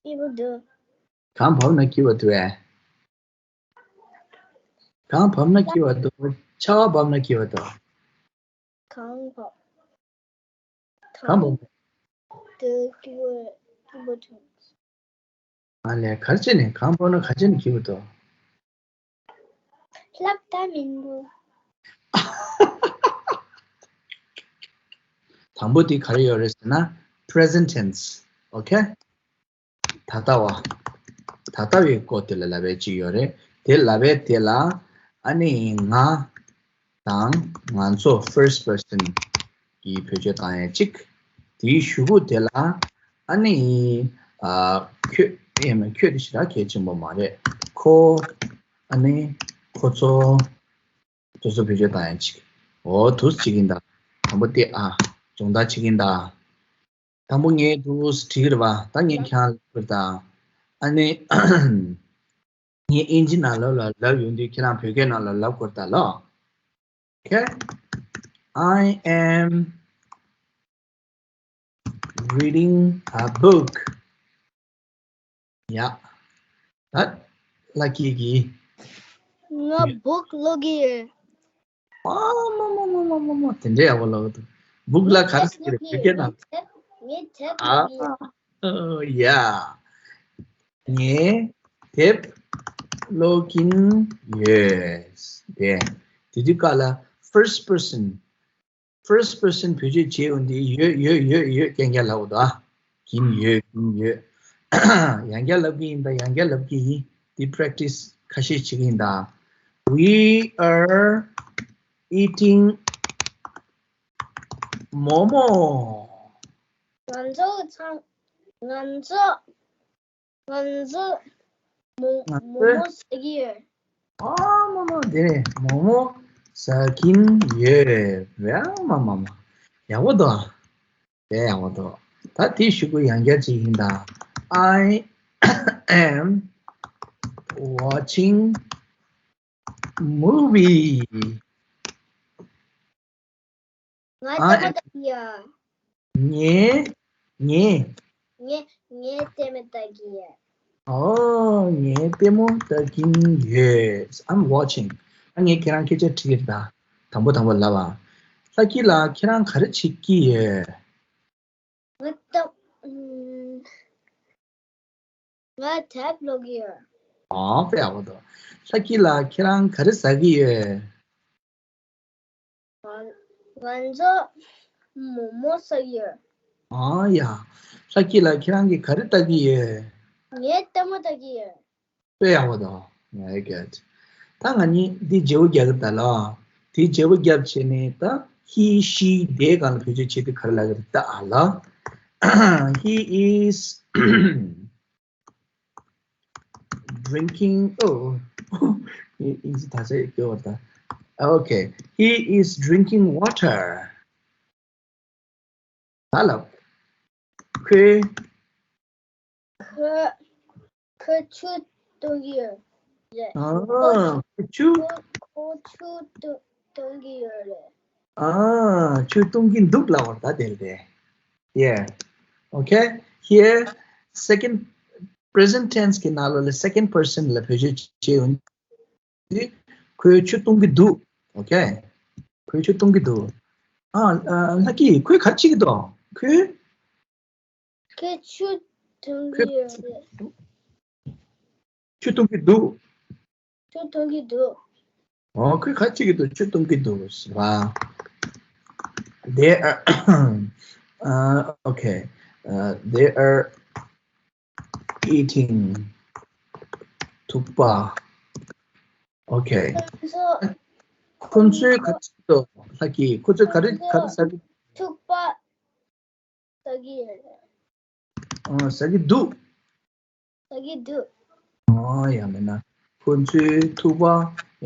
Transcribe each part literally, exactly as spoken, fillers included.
སྐྱིད་པོ་འདུག་གང་བབས་ན་སྐྱིད་པ་འདུག་ཨེ། གང་བབས་ན་སྐྱིད་པ་འདུག་ཆར་པ་བབས་ན་སྐྱིད་པ་འདུག་གང་བབས། གང་བབས། དེ་སྐྱིད་པོ་སྐྱིད་པོ་འདུག་ཨ་ལས། ག་རེ་བྱས་ནས། གང་བབས་ན་ག་རེ་བྱས་ནས་སྐྱིད་པོ་འདུག་ལབ་ད་མི་འདུག་དང་པོ་དེ་ག་རེ་ཡོད་རེད་ཟེར་ན། present tense. Okay. ད་ལྟ་བ། ད་ལྟ་བའི་སྐོར་དེ་ལ་ལབ་པའི་ཅིག་ཡོད་རེད། དེ་ལབ་པའི་དེ་ལ་ཨ་ནི་ང་དང་ང་ཚོ་first person གྱི་བེད་སྤྱོད་བཏང་ཡས་ཅིག་དེའི་གཞུག་གུ་དེ་ལ་ཨ་ནི་ཨ་ཁྱོད་ཨེ་མ་ཁྱོད་དེ་ཞེ་དྲག་གལ་ཆེན་པོ་མ་རེད། ཁོ། ཨ་ནི་ཁོ་ཚོ། དེ་ཚོ་བེད་སྤྱོད་བཏང་ཡས་ཅིག་འོ་དུས་བྱེད་ཀྱིན་གདའ། དང་པོ་དེ་ཨ། སྦྱོང་བརྡར་བྱེད་ཀྱིན་གདའ། དང་པོ་ངས་དུས་བྲིས་ཀྱི་རེད་པ། ད་ངས་ཁྱེད་རང་ལབ་དགོས་རེད་ད། ཨ་ནི་ངས་ཨིན་ཇི་ནང་ལོགས་ལ་ལབ་ཡོང་དུས་ཁྱེད་རང་བོད་སྐད་ནང་ལ་ལབ་དགོས་རེད་ད་ལོ། Okay. I am reading a book. ཡ། ད་ལྷ་སྐྱིད་ཀྱིས། ང་book་ཀློག་གི་ཡོད། ཨ་མ་མ། དེ་འདྲའི་ཡག་པོ་ཀློག་འདུག book་ལ་ག་རེ་ཟེར་གྱི་རེད་བོད་སྐད་ནང་། ངས་དེབ་ཀློག་གི་ཡོད། ཨ་ཡ། ངས་དེབ་ཀློག་གིན་ཡོད། དེ་དེ་དུས་སྐབས་ལ་first person། First person་བེད་སྤྱོད་བྱེད་ཡོང་དུས་ཡོད་ཡོད་ཡོད་ཡོད་རྐྱང་རྐྱང་ལབ་དགོས་འདུག་ཨ། གིན་ཡོད། གིན་ཡོད། ཡང་བསྐྱར་ལབ་ཀྱི་ཡིན་ད། ཡང་བསྐྱར་ལབ་ཀྱི་ཡིན། འདི་practice་ཁ་ཤས་བྱེད་ཀྱི་ཡིན་ད། We are eating momo. ང་ཚོ་ཚང་ང་ཚོ། ང་ཚོ་མོ་ང་ཚོ་མོ་མོ་ཟ་གི་ཡོད། ཨ་མོ་མོ། དེ་ནས་མོ་མོ་ཟ་གིན་ཡོད། ཡ་མ་མ་མ། ཡག་པོ་འདུག་དེ་ཡག་པོ་འདུག་ད་དེའི་གཞུག་གུ་ཡང་བསྐྱར་ཅིག་ཡིན་ད། I am watching movie. ང་ལྟད་མོ་ལྟ་གི་ཡོད། ངས། ངས། ངས་ངས་ལྟད་མོ་ལྟ་གི་ཡོད། ཨོ། ངས་ལྟད་མོ་ལྟ་གིན་ཡོད། I'm watching. ཨ། ངས་ཁྱེད་རང་སྐད་ཆ་དྲིས་ཀྱི་རེད་ད། དང་པོ་དང་པོ་ལབ་པ། ལྷ་སྐྱིད་ལགས། ཁྱེད་རང་ག་རེ་བྱེད་ཀྱི་ཡོད། ང་ལྟ། ང་དེབ་ཀློག་གི་ཡོད། ཨ། དཔེ་ཡག་པོ་འདུག་ལྷ་སྐྱིད་ལགས། ཁྱེད་རང་ག་རེ་ཟ་གི་ཡོད། ང་ང་ཚོ་མོག་མོག་ཟ་གི་ཡོད། ཨ་ཡ། ལྷ་སྐྱིད་ལགས། ཁྱེད་རང་གིས་ག་རེ་ལྟ་གི་ཡོད། ངས་ལྟད་མོ་ལྟ་གི་ཡོད། དཔེ་ཡག་པོ་འདུག Very good. ད་ང་གཉིས་འདི་བརྗེ་པོ་རྒྱག་གི་ད་ལ། དེ་བརྗེ་པོ་རྒྱབ་བྱས་ནས་ད་he she they་སྒང་ལ་བེད་སྤྱོད་བྱེད་དུས་ག་རེ་ལབ་གི་རེད་ད། ཨ་ལ། He is drinking, oh, ཨིན་ཇི་ད་ཆ་སྐྱོ་བ་ད། Okay, he is drinking water. ད་ལབ། ཁོས། ཁོས་ཁོས་ཆུ་འཐུང་གི་ཡོད་རེད། ཨ། ཁོས་ཆུ། ཁོས་ཁོས་ཆུ་འཐུང་འཐུང་གི་ཡོད་རེད། ཨ། ཆུ་འཐུང་གིན་འདུག་ལབ་པ་ད་དེ་རེད། Yeah. Okay. Here, second, present tense་གི་ནང་ལོགས་ལ་second person་ལ་བེད་སྤྱོད་བྱེད་ཡོང་དུས་ཁོས་ཆུ་འཐུང་གི་འདུག Okay. ཁོས་ཆུ་འཐུང་གི་འདུག་ཨ། ཨ། ལྷ་སྐྱིད། ཁོས་ག་རེ་བྱེད་ཀྱི་འདུག་ཁོས། ཁོས་ཆུ་འཐུང་གི་ཡོད་རེད། ཆུ་འཐུང་གི་འདུག་ཆུ་འཐུང་གི་འདུག་ཨོ། ཁོས་ག་རེ་བྱེད་ཀྱི་འདུག་ཆུ་འཐུང་གི་འདུག་ཟེར་བ། They are, uh, okay. Uh, they are eating ཐུག་པ། Okay. ཁོ་ཚོས་ག་རེ་བྱེད་ཀྱི་འདུག་ལྷ་སྐྱིད། ཁོ་ཚོས་ག་རེ་ག་རེ་ཟ་གི། ཐུག་པ་ཟ་གི་ཡོད་རེད། ཨ། ཟ་གི་འདུག་ཟ་གི་འདུག་ཨ། ཡང་མིན་ན་ཁོ་ཚོས་ཐུག་པ།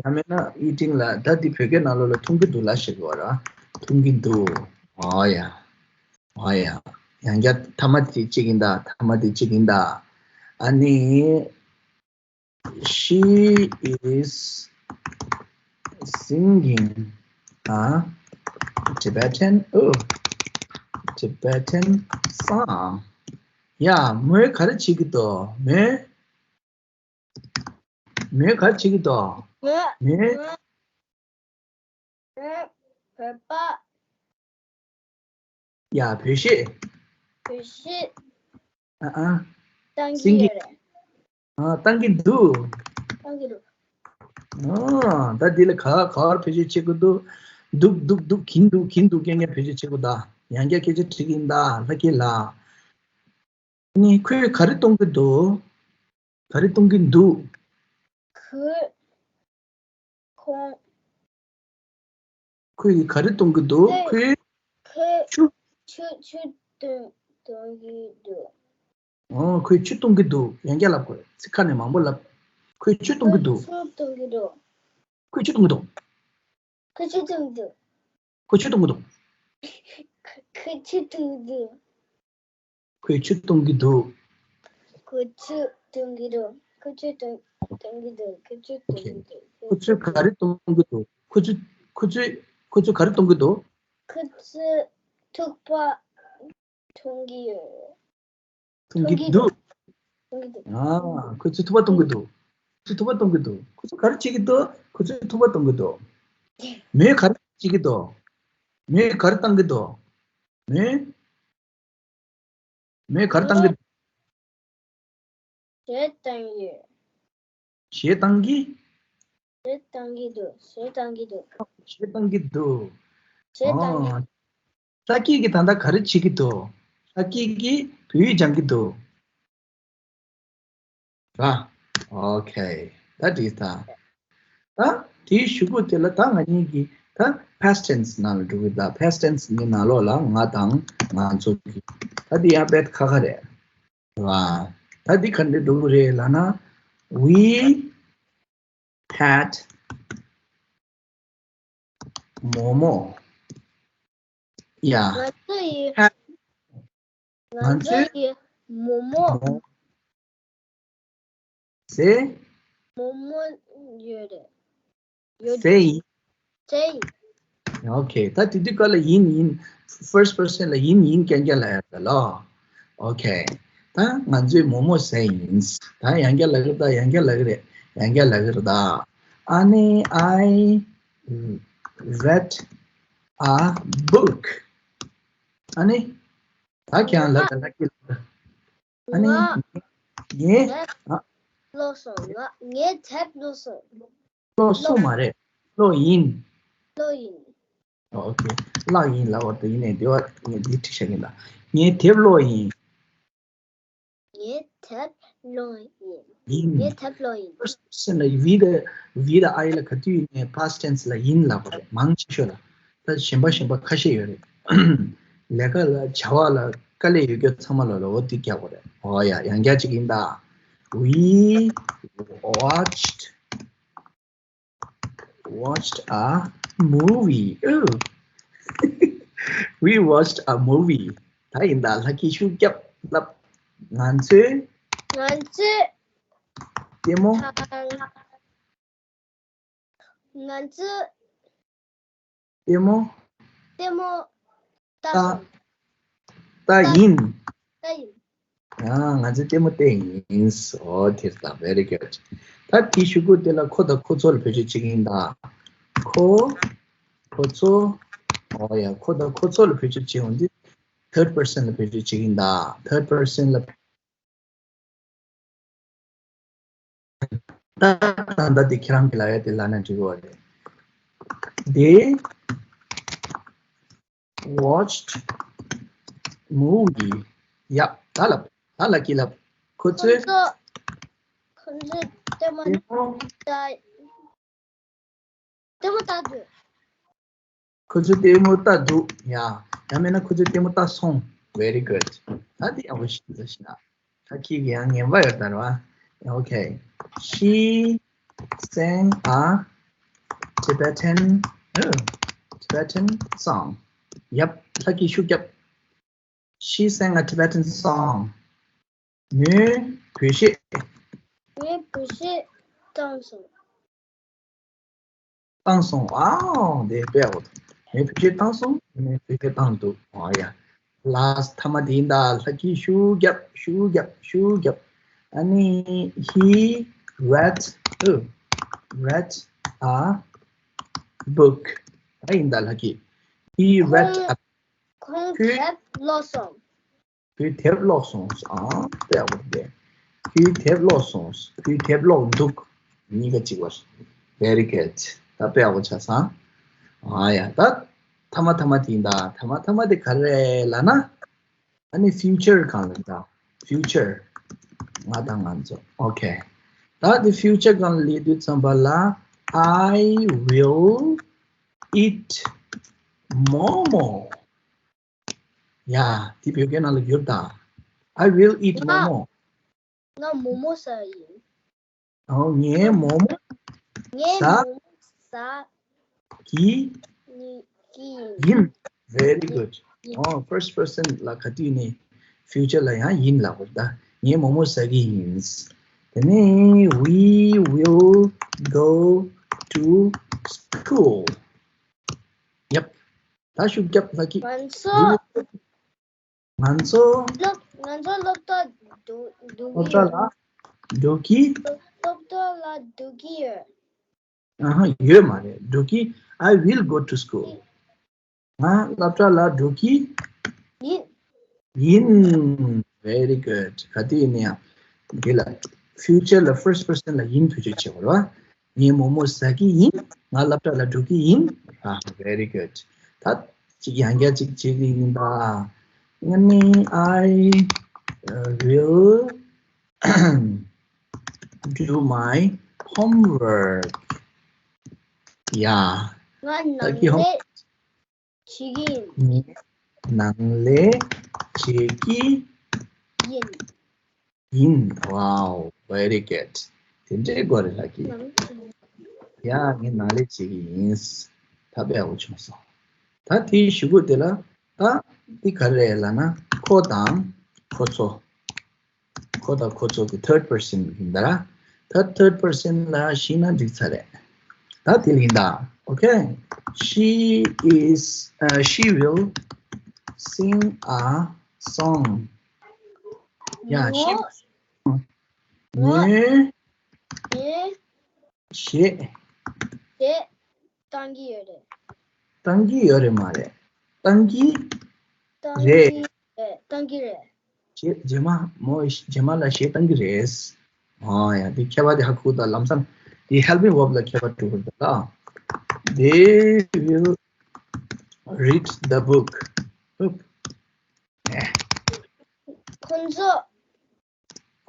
ཡང་མིན་ན་eating་ལ་ད་འདི་བོད་སྐད་ནང་ལོགས་ལ་འཐུང་གི་འདུག་ལབ་ཤེས་དགོས་ར། འཐུང་གི་འདུག་ཨ་ཡ། ཨ་ཡ། ཡང་བསྐྱར་ཐ་མ་དེ་གཅིག་ཡིན་ད། ཐ་མ་དེ་གཅིག་ཡིན་ད། ཨ་ནི། She is singing a Tibetan, oh, Tibetan song. ཡ། མོས་ག་རེ་བྱེད་ཀྱི་འདུག་མོས། མོས་ག་རེ་བྱེད་ཀྱི་འདུག་མོས། མོས། མོས། མོས་བོད་པ། ཡ། བོད་གཞས། བོད་གཞས། ཨ་ཨ། བཏང་གི་སིང་གི་ཡོད་རེད། ཨ། བཏང་གི་འདུག་བཏང་གི་འདུག་ཨ། ད་འདི་ལ་ག་ག་བར་བེད་སྤྱོད་བྱེད་དགོས་འདུག་འདུག་འདུག་འདུག་གིན་འདུག་གིན་འདུག་རྐྱང་རྐྱང་བེད་སྤྱོད་བྱེད་དགོས་ད། ཡང་བསྐྱར་སྐད་ཆ་དྲིས་ཀྱིན་ད། ལྷ་སྐྱིད་ལགས། ནི་ཁོས་ག་རེ་གཏོང་གི་འདུག་ག་རེ་གཏོང་གི་འདུག་ཁོས། ཁོང་། ཁོས་ག་རེ་གཏོང་གི་འདུག་ཁོས། ཁོས་ཆུ། ཆུ་ཆུ་གཏོང་གཏོང་གི་འདུག་ཨོ། ཁོས་ཆུ་གཏོང་གི་འདུག་ཡང་བསྐྱར་ལབ་དགོས། ཚིག་ཁ་ནས་མང་པོ་ལབ། ཁོས་ཆུ་གཏོང་གི་འདུག་ཁོས་ཆུ་གཏོང་གི་འདུག་ཁོས་ཆུ་གཏོང་གི་འདུག་ཁོས་ཆུ་གཏོང་གི་འདུག་ཁོས་ཆུ་གཏོང་གི་འདུག་ཁོས་ཆུ་གཏོང་གི་འདུག་ཁོས་ཆུ་གཏོང་གི་འདུག་ཁོས་ཆུ་གཏོང་གི་འདུག་ཁོས་ཆུ་གཏོང་གཏོང་གི་འདུག་ཁོས་ཆུ་གཏོང་གི་འདུག་ཁོ་ཚོས་ག་རེ་གཏོང་གི་འདུག་ཁོ་ཚོས། ཁོ་ཚོས། ཁོ་ཚོས་ག་རེ་གཏོང་གི་འདུག་ཁོ་ཚོས་ཐུག་པ་གཏོང་གི་ཡོད། གཏོང་གི་འདུག་གཏོང་གི་འདུག་ཨ། ཁོ་ཚོས་ཐུག་པ་གཏོང་གི་འདུག་ཁོ་ཚོས་ཐུག་པ་གཏོང་གི་འདུག་ཁོ་ཚོས་ག་རེ་བྱེད་ཀྱི་འདུག་ཁོ་ཚོས་ཐུག་པ་གཏོང་གི་འདུག་མོས་ག་རེ་བྱེད་ཀྱི་འདུག་མོས་ག་རེ་བཏང་གི་འདུག་མོས། མོས་ག་རེ་བཏང་གི་འདུག་གཞས་བཏང་ཡོད། གཞས་བཏང་གི་གཞས་བཏང་གི་འདུག་གཞས་བཏང་གི་འདུག་གཞས་བཏང་གི་འདུག་གཞས་བཏང་གི་ཨོ། ལྷ་སྐྱིད་ཀྱིས་ད་ལྟ་ག་རེ་བྱེད་ཀྱི་འདུག་ལྷ་སྐྱིད་ཀྱིས་བོད་ཡིག་སྦྱང་གི་འདུག་ར། ཨོ་ཁེ། ད་འགྲིག་ད། ད་དེའི་གཞུག་གུ་དེ་ལ་ད་ང་གཉིས་ཀྱིས་ད་past tense ནང་ལ་འགྲོ་གི་ད། past tense ནི་ནང་ལོགས་ལ་ང་དང་ང་ཚོ་གི། ད་འདི་ཡང་དཔེ་ཁག་ཁག་རེད། ར། ད་འདི་ག་འདྲ་འགྲོ་གི་རེད་ལབ་ན། We had Momo. Yeah. ང་ཚོ་ཡི། ང་ཚོ་ཡི་མོ་མོ། ཟས། མོ་མོ་ཡོད་རེད། ཡོད། ཟས་ཡིན། ཟས་ཡིན། Okay. ད་དེ་དུས་སྐབས་ལ་ཡིན་ཡིན། First person ལ་ཡིན་ཡིན་རྐྱང་རྐྱང་ལབ་ཡ་ད་ལོ། Okay. ད་ང་ཚོས་མོ་མོ་ཟས་ཡིན། ད་ཡང་བསྐྱར་ལབ་གི་རེད་ད། ཡང་བསྐྱར་ལབ་གི་རེད། ཡང་བསྐྱར་ལབ་གི་རེད་ད། ཨ་ནི། I read a book. ཨ་ནི། ད་ཁྱེད་རང་ལབ་ད། ལབ་ཀྱི་ལབ་ད། ཨ་ནི། ང་ངས། དེབ་ཨ། ཀློག་སོང་། ང་ངས་དེབ་ཀློག་སོང་། ཀློག་སོང་མ་རེད། ཀློག་ཡིན། ཀློག་ཡིན། ཨོ་ཨོ་ཁེ། ཀློག་ཡིན་ལབ་པ་དེ་ཡིན་ནའི་དེ་བ་ངས་འདི་ཁྲིད་བྱ་གི་ཡིན་ད། ངས་དེབ་ཀློག་ཡིན། ངས་དེབ་ཀློག་ཡིན། ཡིན། ངས་དེབ་ཀློག་ཡིན། First person ལ་we དང་we དང་I ལ་ག་དུས་ཡིན་ནའི་past tense ལ་ཡིན་ལབ་པ་རེད། མང་ཆེ་ཤོས་ལ། ད་གཞན་པ་གཞན་པ་ཁ་ཤས་ཡོད་རེད། ལས་ཀ་ལ་བྱ་བ་ལ་དཀའ་ལས་ཡོད་རྒྱུ་ཚང་མ་ལ་ལ་འོ་འདི་རྒྱག་པ་རེད། ཨོ་ཡ། ཡང་བསྐྱར་ཅིག་ཡིན་ད། We watched watched a movie. Oh. We watched a movie. ད་ཡིན་ད། ལྷ་སྐྱིད་ཤུགས་རྒྱབ་ལབ། ང་ཚོས། ང་ཚོས། ལྟད་མོ། ང་ཚོས། ལྟད་མོ། ལྟད་མོ་ལྟ། ལྟ་ཡིན། ལྟ་ཡིན། ཡང་ང་ཚོས་ལྟད་མོ་བལྟས་ཡིན། ཨོ་དེ་ལྟ། Very good. ད་དེའི་གཞུག་གུ་དེ་ལ་ཁོ་དང་ཁོ་ཚོ་ལ་བེད་སྤྱོད་བྱེད་ཀྱི་ཡིན་ད། ཁོ། ཁོ་ཚོ། ཨོ་ཡ། ཁོ་དང་ཁོ་ཚོ་ལ་བེད་སྤྱོད་བྱེད་འོང་དུས་third person ལ་བེད་སྤྱོད་བྱེད་ཀྱི་ཡིན་ད། Third person ལ། ད་ད་ད་དེ་ཁྱེད་རང་གི་ལབ་ཡ་དེ་ལབ་ན་འགྲིག་གི་རེད། They watched movie. ཡ། ད་ལབ། ད་ལབ་ཀྱི་ལབ། ཁོ་ཚོས། ཁོ་ཚོ། ཁོ་ཚོས་ལྟད་མོ། ལྟད་མོ། ལྟ། ལྟད་མོ་ལྟ་འདུག་ཁོ་ཚོས་ལྟད་མོ་ལྟ་འདུག་ཡ། ཡང་མིན་ན་ཁོ་ཚོས་ལྟད་མོ་ལྟ་སོང་། Very good. ད་དེ་ཡག་པོ་ཞིག་འདུག་ཤི་ན། ད་ཁྱེད་ཀྱི་ཡང་ངན་པ་ཡོད་ད་རེད་བ། Okay. She sang a Tibetan, oh, Tibetan song. Yep. ལྷ་སྐྱིད་ཤུགས་རྒྱབ། She sang a Tibetan song. མོས་བོད་གཞས། མོས་བོད་གཞས་བཏང་སོང་། བཏང་སོང་། ཨའོ། དེ་དཔེ་ཡག་པོ་འདུག་མོས་བོད་གཞས་བཏང་སོང་། མོས་བོད་གཞས་བཏང་འདུག་ཨ་ཡ། last ཐ་མ་དེ་ཡིན་ད། ལྷ་སྐྱིད་ཤུགས་རྒྱབ་ཤུགས་རྒྱབ་ཤུགས་རྒྱབ། ཨ་ནི། He read, oh, read a book. ཨ་ཡིན་ད་ལྷ་སྐྱིད། He read a ཁོང་ཁོས་དེབ་ཀློག་སོང་། ཁོས་དེབ་ཀློག་སོང་། ཨང་། དཔེ་ཡག་པོ་རེད། ཁོས་དེབ་ཀློག་སོང་། ཁོས་དེབ་ཀློག་འདུག་གཉིས་ཀ་གཅིག་པ་རེད། Very good. ད་དཔེ་ཡག་པོ་ཆགས་སོང་། ཨ་ཡ། ད་ཐ་མ་ཐ་མ་དེ་ཡིན་ད། ཐ་མ་ཐ་མ་དེ་ག་རེ་རེད་ལབ་ན། ཨ་ནི་future སྒང་ལ་ད། Future. ང་དང་ང་ཚོ། Okay. ད་དེ་future སྒང་ལ་སླེབས་དུས་ཙམ་པ་ལ། I will eat momo. ཡ། དེ་བོད་སྐད་ནང་ལ་བསྒྱུར་དང་། I will eat momo. ང་མོག་མོག་ཟ་ཡིན། ཨོ། ངས་མོག་མོག་ངས་ཟ། མོག་མོག་ཟ། གི། ནི་གི་ཡིན། Very good. ཡིན། ཨོ། First person ལ་ག་དུས་ནས་future ལ་ཡང་ཡིན་ལབ་པ་རེད་ད། ངས་མོག་མོག་ཟ་གི་ཡིན། དེ་ནས། We will go to school. Yep. ད་ཤུགས་རྒྱབ་ལྷ་སྐྱིད། ང་ཚོ། ང་ཚོ། སློབ། ང་ཚོ་སློབ་གྲྭ་འགྲོ་འགྲོ་གི་སློབ་གྲྭ་ཡོད། ལ་འགྲོ་གི། སློབ་གྲྭ་ལ་འགྲོ་གི་ཡོད། ཨ་ཧ། ཡོད་མ་རེད། འགྲོ་གི། I will go to school. ང་སློབ་གྲྭ་ལ་འགྲོ་གི་ཡིན། ཡིན། Very good. ག་དུས་ཡིན་ན་ཡང་། འདི་ལ་future ལ་first person ལ་ཡིན་བེད་སྤྱོད་བྱེད་དགོས་རེད་བ། ངས་མོག་མོག་ཟ་གི་ཡིན། ང་སློབ་གྲྭ་ལ་འགྲོ་གི་ཡིན། ཨ། Very good. ད་ཅིག་ཡང་བསྐྱར་ཅིག་བྱེད་ཀྱི་ཡིན་པ། ང་ནི། I, uh, will do my homework. ཡ། ང་ད་གི་ཧོམ་ལས་བྱེད་ཀྱི་ཡིན། ངས་ནང་ལས་བྱེད་ཀྱི་ཡིན། ཡིན། Wow, very good. དེ་འདྲའི་དགོས་རེད་ལགས་ཀྱི། ཡ། ངས་ནང་ལས་བྱེད་ཀྱི་ཡིན། ད་དཔེ་ཡག་པོ་བྱུང་སོང་། ད་དེའི་གཞུག་གུ་དེ་ལ། ད་འདི་ག་རེ་རེད་ལབ་ན། ཁོ་དང་ཁོ་ཚོ། ཁོ་དང་ཁོ་ཚོ་གི་third person ཡིན་ད་ར། ད་third person ལ་གཞི་ན་འགྲིག་ཚར་རེད། ད་དེ་ལ་ཡིན་ད། Okay. She is, uh, she will sing a song. Yeah, she. ངོ་། ངོ་། ངས་གཞས། གཞས་བཏང་གི་ཡོད་རེད། བཏང་གི་ཡོད་རེད་མ་རེད། བཏང་གི་བཏང་རེད། གི་རེད། བཏང་གི་རེད། རྗེས་རྗེས་མ་མོ་རྗེས་མ་ལ་གཞས་བཏང་གི་རེད། ཨ་ཡ། འདི་ཁྱད་པར་དེ་ཧ་གོ་ད། ལམ་སང་དེ་helping verb ལ་ཁྱད་པར་འགྲོ་གི་འདུག་ད། They will read the book. ཁོང་ཚོ།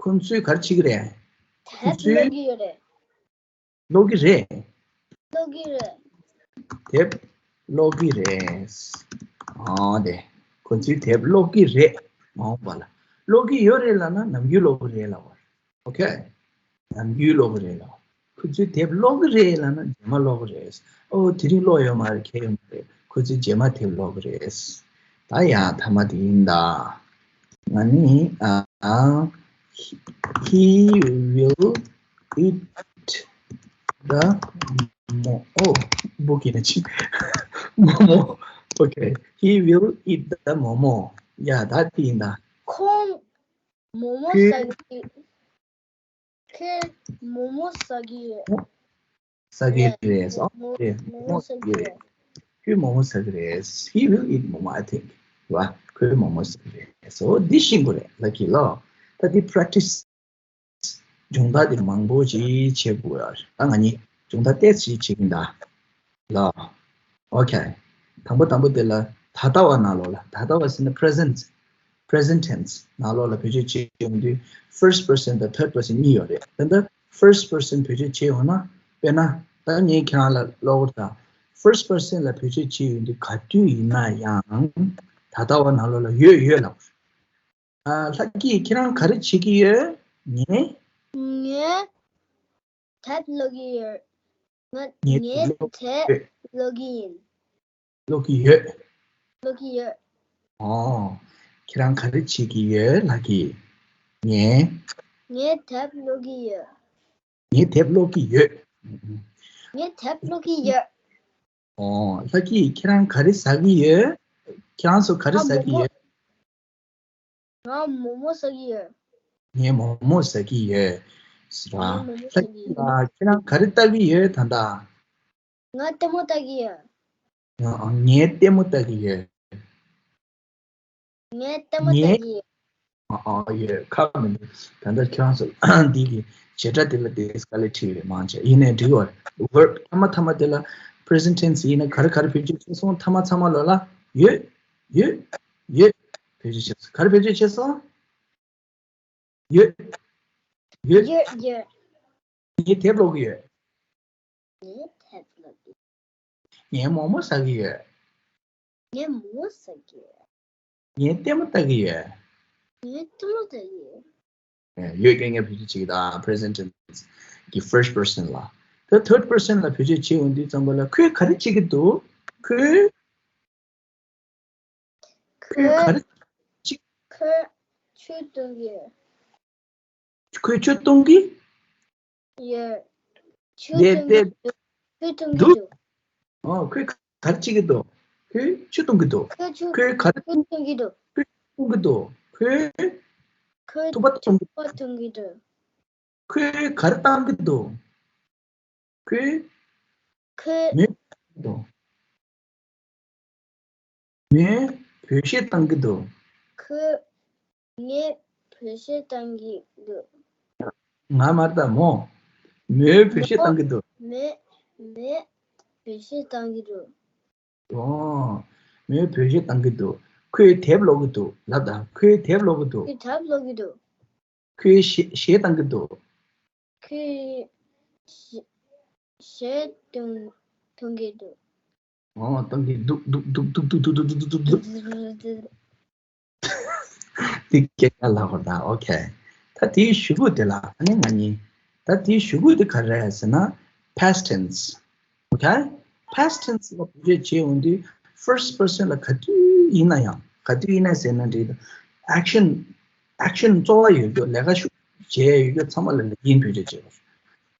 ཁོང་ཚོས་ག་རེ་བྱེད་ཀྱི་རེད། ཁོང་ཚོས། དེབ་ཀློག་གི་ཡོད་རེད། ཀློག་གི་རེད། ཀློག་གི་རེད། དེབ་ཀློག་གི་རེད། ཨ་དེ། ཁོ་ཚོས་དེབ་ཀློག་གི་རེད། མ་འོངས་པ་ལ། ཀློག་གི་ཡོད་རེད་ལབ་ན་ནམ་རྒྱུན་ཀློག་གི་རེད་ལབ་པ་རེད། Okay. ནམ་རྒྱུན་ཀློག་གི་རེད་ལབ། ཁོ་ཚོས་དེབ་ཀློག་གི་རེད་ལབ་ན་རྗེས་མ་ཀློག་གི་རེད། ཨོ། དེ་རིང་ཀློག་ཡོད་མ་རེད། ཁྱེར་ཡོད་མ་རེད། ཁོ་ཚོས་རྗེས་མ་དེབ་ཀློག་གི་རེད། ད་ཡང་ཐ་མ་དེ་ཡིན་ད། ང་ནི། ཨ། He will eat the momo. Oh, book in a chip. Momo. Okay. He will eat the momo. Yeah, that thing. ཁོང་མོག་མོག་ཟ་གི། ཁོས་མོག་མོག་ཟ་གི་ཡོད། ཟ་གི་རེད། ཨོ། མོག་རེད། མོག་མོག་ཟ་གི་རེད། ཁོས་མོག་མོག་ཟ་གི་རེད། He will eat momo, I think. རེད་བ། ཁོས་མོག་མོག་ཟ་གི་རེད། So འདི་ཤེས་དགོས་རེད་ལགས་ཀྱི་ལོ། ད་འདི་practice སྦྱོང་བརྡར་དེ་མང་པོ་ཅིག་བྱེད་དགོས་ཡ། ད་ང་གཉིས་སྦྱོང་བརྡར་ཏོག་ཙམ་བྱེད་ཀྱིན་གདའ་ལ། Okay. དང་པོ་དང་པོ་དེ་ལ་ད་ལྟ་བ་ནང་ལོགས་ལ། ད་ལྟ་བ་ཟེར་ན་present, present tense ནང་ལོགས་ལ་བེད་སྤྱོད་བྱེད་ཡོང་དུས་first person དང་third person གཉིས་ཡོད་རེད། ད་ལྟ་first person བེད་སྤྱོད་བྱེད་ཡོང་ན། དཔེར་ན་ད་ངས་ཁྱེད་རང་ལ་ཀློག་གི་རེད་ད། First person ལ་བེད་སྤྱོད་བྱེད་ཡོང་དུས་ག་དུས་ཡིན་ན་ཡང་ད་ལྟ་བ་ནང་ལོགས་ལ་ཡོད་ཡོད་ལབ། ཨ། ལྷ་སྐྱིད། ཁྱེད་རང་ག་རེ་བྱེད་ཀྱི་ཡོད། ངས། ངས་དེབ་ཀློག་གི་ཡོད། ང་ངས་ངས་དེབ་ཀློག་གི་ཡོད། ཀློག་གི་ཡོད། ཀློག་གི་ཡོད། ཨོ། ཁྱེད་རང་ག་རེ་བྱེད་ཀྱི་ཡོད་ལྷ་སྐྱིད། ངས། ངས་དེབ་ཀློག་གི་ཡོད། ངས་དེབ་ཀློག་གི་ཡོད། ངས་དེབ་ཀློག་གི་ཡོད། ཨོ། ལྷ་སྐྱིད། ཁྱེད་རང་ག་རེ་ཟ་གི་ཡོད། ཁྱེད་རང་ཚོ་ག་རེ་ང་ཟ་གི་མོག་མོག་ཡོད། ང་མོག་མོག་ཟ་གི་ཡོད། ངས་མོག་མོག་ཟ་གི་ཡོད་ཟེར་བ། ངས་མོག་མོག་ཟ་གི་ཡོད། ལ་ཁྱེད་རང་ག་རེ་ལྟ་གི་ཡོད་ད་ལྟ། ང་ལྟད་མོ་ལྟ་གི་ཡོད། ང་ངས་ལྟད་མོ་ལྟ་གི་ཡོད། ངས་ལྟད་མོ་ལྟ་གི་ཡོད། ཨ་ཨ་ཡོད་ཁག་མི་འདུག་ད་ལྟ་ཁྱེད་རང་ཚོ་འདི་གི་བྱེད་སྒྲ་དེ་ལ་དེ་དཀའ་ལས་ཁྲིད་རེད་མང་ཆེ་ཡིན་ནའི་འགྲིག་བར་verb ཐ་མ་ཐ་མ་དེ་ལ་present tense ཡིན་ན་ག་རེ་ག་རེ་བེད་སྤྱོད་བྱེད་སོང་ཐ་མ་ཚང་མ་ལོ་ལ་ཡོད་ཡོད་ཡོད་བེད་སྤྱོད་བྱེད་སོང་ག་རེ་བེད་སྤྱོད་བྱེད་སོང་ཡོད་ཡོད་ཡོད་ཡོད། ངས་དེབ་ཀློག་གི་ཡོད། ངས་དེབ་ཀློག་གི་ངས་མོག་མོག་ཟ་གི་ཡོད། ངས་མོག་མོག་ཟ་གི་ཡོད། ངས་ལྟད་མོ་ལྟ་གི་ཡོད། ངས་ལྟད་མོ་ལྟ་གི་ཡོད། ཡོད་ཀྱང་ངས་བེད་སྤྱོད་བྱེད་ཀྱི་ད་present tense གི་first person ལ། ད་third person ལ་བེད་སྤྱོད་བྱེད་འོང་དུས་ཙམ་པ་ལ་ཁོས་ག་རེ་བྱེད་ཀྱི་འདུག་ཁོས་ཁོས་ག་རེ་བྱེད་ཁོས་ཆུ་འཐུང་གི་ཡོད། ཁོས་ཆུ་འཐུང་གི་ཡོད། ཆུ་འཐུང་གི་འདུག་ཆུ་འཐུང་གི་འདུག་ཨོ་ཁོས་ག་རེ་བྱེད་ཀྱི་འདུག་ཁོས་ཆུ་འཐུང་གི་འདུག་ཁོས་ཆུ་ཁོས་ག་རེ་ཆུ་འཐུང་གི་འདུག་ཁོས་ཆུ་འཐུང་གི་འདུག་ཁོས་ཁོས་ཐུག་པ་འཐུང་གི་ཐུག་པ་འཐུང་གི་འདུག་ཁོས་ག་རེ་བཏང་གི་འདུག་ཁོས་ཁོས་མོས་བཏང་གི་འདུག་མོས་བོད་གཞས་བཏང་གི་འདུག་ཁོས་ངས་བོད་གཞས་བཏང་གི་འདུག་ང་མ་ལྟ་མོ། མོས་བོད་གཞས་བཏང་གི་འདུག་མོས་མོས་བོད་གཞས་བཏང་གི་འདུག་ཨོ། མོས་བོད་གཞས་བཏང་གི་འདུག་ཁོས་དེབ་ཀློག་གི་འདུག་ལབ་དང་ཁོས་དེབ་ཀློག་གི་འདུག་ཁོས་དེབ་ཀློག་གི་འདུག་ཁོས་གཞས་གཞས་བཏང་གི་འདུག་ཁོས་གཞས་གཞས་བཏང་བཏང་གི་འདུག་ཨོ་བཏང་གི་འདུག་འདུག་འདུག་འདུག་འདུག་འདུག་འདུག་འདུག་འདུག་འདུག་འདི་སྐད་ཆ་ལབ་པ་དང་ཨོ་ཁེ། ད་དེའི་གཞུག་གུ་དེ་ལ་ཨ་ནི་ང་གཉིས། ད་དེའི་གཞུག་གུ་དེ་ག་རེ་རེད་ཟེར་ན་past tense། ཨོ་ཁེ། past tense ལ་བེད་སྤྱོད་བྱེད་འོང་དུས་first person ལ་ག་དུས་ཡིན་ན་ཡང་ག་དུས་ཡིན་ན་ཟེར་ན་འགྲིག་ད། action action གཙོ་བོ་ཡོད་རྒྱུ་ལས་ཀ་ཤུགས་བྱས་ཡོད་རྒྱུ་ཚང་མ་ལ་ཡིན་བེད་སྤྱོད་བྱེད་དགོས།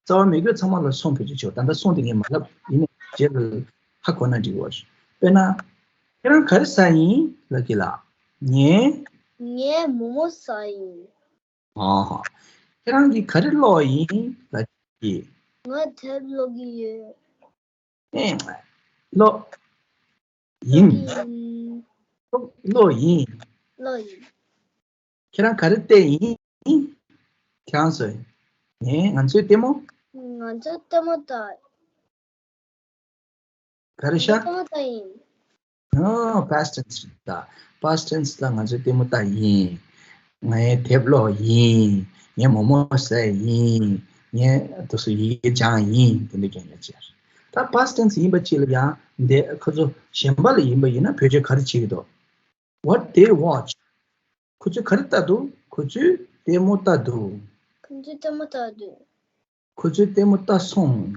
རྩ་བ་མེད་རྒྱུ་ཚང་མ་ལ་སོང་བེད་སྤྱོད་བྱེད་དགོས། ད་ལྟ་སོང་དེ་ངས་མ་ལབ་ཡིན་ནའི་རྗེས་ལ་ཧ་གོ་ན་འགྲིག་གོ། དཔེར་ན། ཁྱེད་རང་ག་རེ་ཟ་ཡིན་ལབ་ཀྱི་ལ། ངས། ངས་མོག་མོག་ཟ་ཡིན། ཨོ། ཁྱེད་རང་གིས་ག་རེ་ཀློག་ཡིན་ལབ་ཀྱི། ང་དེབ་ཀློག་གི་ཡོད། ཨེ། ཀློག་ཡིན། ཀློག་ཡིན། ཀློག་ཡིན། ཀློག་ཡིན། ཁྱེད་རང་ག་རེ་བལྟས་ཡིན། ཁྱེད་རང་ཚོས། ངས་ང་ཚོའི་ལྟད་མོ། ང་ཚོའི་ལྟད་མོ་ལྟ། ག་རེ་ཤག་ལྟད་མོ་ལྟ་ཡིན། ཨོ་past tense རེད་ད། past tense ལ་ང་ཚོའི་ལྟད་མོ་ལྟ་ཡིན། ངས་དེབ་ཀློག་ཡིན། ངས་མོག་མོག་ཟས་ཡིན། ངས་དེ་ཚོ་ཡི་གེ་སྦྱངས་ཡིན་དེ་འདྲ་རྐྱང་རྐྱང་བྱས། ད་past tense ཡིན་པ་ཅིག་ལ་ཡང་འདི་ཁོ་ཚོ་གཞན་པ་ལ་ཡིན་པ་ཡིན་ན་བེད་སྤྱོད་ག་རེ་བྱེད་ཀྱི་འདུག What they watch. ཁོ་ཚོས་ག་རེ་ལྟ་འདུག་ཁོ་ཚོས་ལྟད་མོ་ལྟ་འདུག་ཁོ་ཚོས་ལྟད་མོ་ལྟ་འདུག་ཁོ་ཚོས་ལྟད་མོ་ལྟ་སོང་།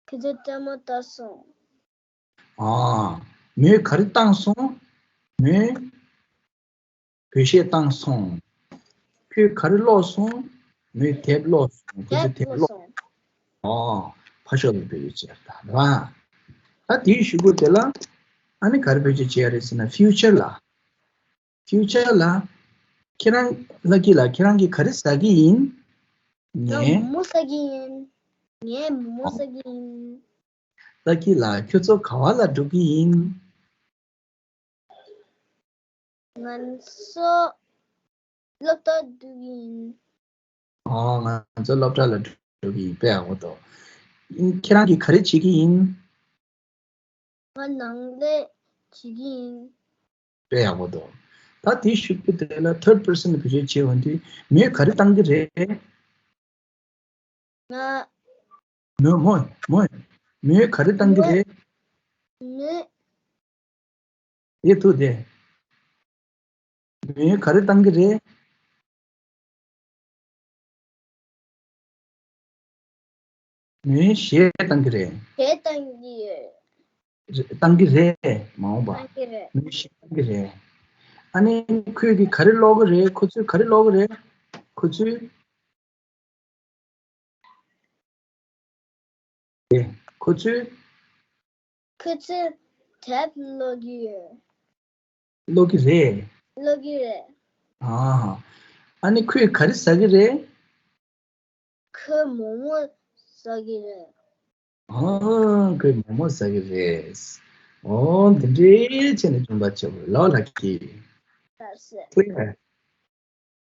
ཁོ་ཚོས་ལྟད་མོ་ལྟ་སོང་། ཨ། མོས་ག་རེ་བཏང་སོང་། མོས་བོད་གཞས་བཏང་སོང་། ཁོས་ག་རེ་ཀློག་སོང་། མོས་དེབ་ཀློག་སོང་། ཁོ་ཚོས་དེབ་ཀློག་སོང་། ཨོ། ཕར་ཕྱོགས་ལ་བེད་སྤྱོད་བྱས་ད་རེད་བ། ད་དེའི་གཞུག་གུ་དེ་ལ་ཨ་ནི་ག་རེ་བེད་སྤྱོད་བྱས་རེད་ཟེར་ན་future ལ། future ལ། ཁྱེད་རང་ལ་ཀི་ལ་ཁྱེད་རང་གིས་ག་རེ་ཟ་གི་ཡིན། ངས་ངས་མོག་མོག་ཟ་གི་ཡིན། ངས་མོག་མོག་ཟ་གི་ཡིན། ལ་ཀི་ལ་ཁྱོད་ཚོ་ག་བ་ལ་འགྲོ་གི་ཡིན། ང་ཚོ་སློབ་གྲྭ་འགྲོ་གི་ཡིན། ཨོ་ང་ཚོ་སློབ་གྲྭ་ལ་འགྲོ་གི་ཡིན་དཔེ་ཡག་པོ་འདུག་ཁྱེད་རང་གིས་ག་རེ་བྱེད་ཀྱི་ཡིན། ང་ནང་ལས་བྱེད་ཀྱི་ཡིན། དཔེ་ཡག་པོ་འདུག་ད་དེའི་གཞུག་གུ་དེ་ལ་third person ལ་བེད་སྤྱོད་བྱེད་འོང་དུས་མོས་ག་རེ་བཏང་གི་རེད། ང་། མོས་མོས་མོས་མོས་ག་རེ་བཏང་གི་རེད། མོས། དེ་ཐུག་དེ། མོས་ག་རེ་བཏང་གི་རེད། མོས་གཞས་བཏང་གི་རེད། གཞས་བཏང་གི་ཡོད། རེད། བཏང་གི་རེད་མ་འོངས་པ། བཏང་གི་རེད། མོས་གཞས་བཏང་གི་རེད། ཨ་ནི་ཁོས་ཀྱིས་ག་རེ་ཀློག་གི་རེད། ཁོ་ཚོས་ག་རེ་ཀློག་གི་རེད། ཁོ་ཚོས། ཁོ་ཚོས། ཁོ་ཚོས་དེབ་ཀློག་གི་ཡོད། ཀློག་གི་རེད། ཀློག་གི་རེད། ཨ་ཧ། ཨ་ནི་ཁོས་ག་རེ་ཟ་གི་རེད། ཁོས་མོག་མོག་ཟ་གི་རེད། ཨ་ཁོས་མོག་མོག་ཟ་གི་རེད། ཨོ་འདི་འདྲའི་བྱས་ནས་སྟོན་པ་ཆེ་བོ་ལོ་ལགས་ཀྱིས། ལགས་སེ། ཁོས་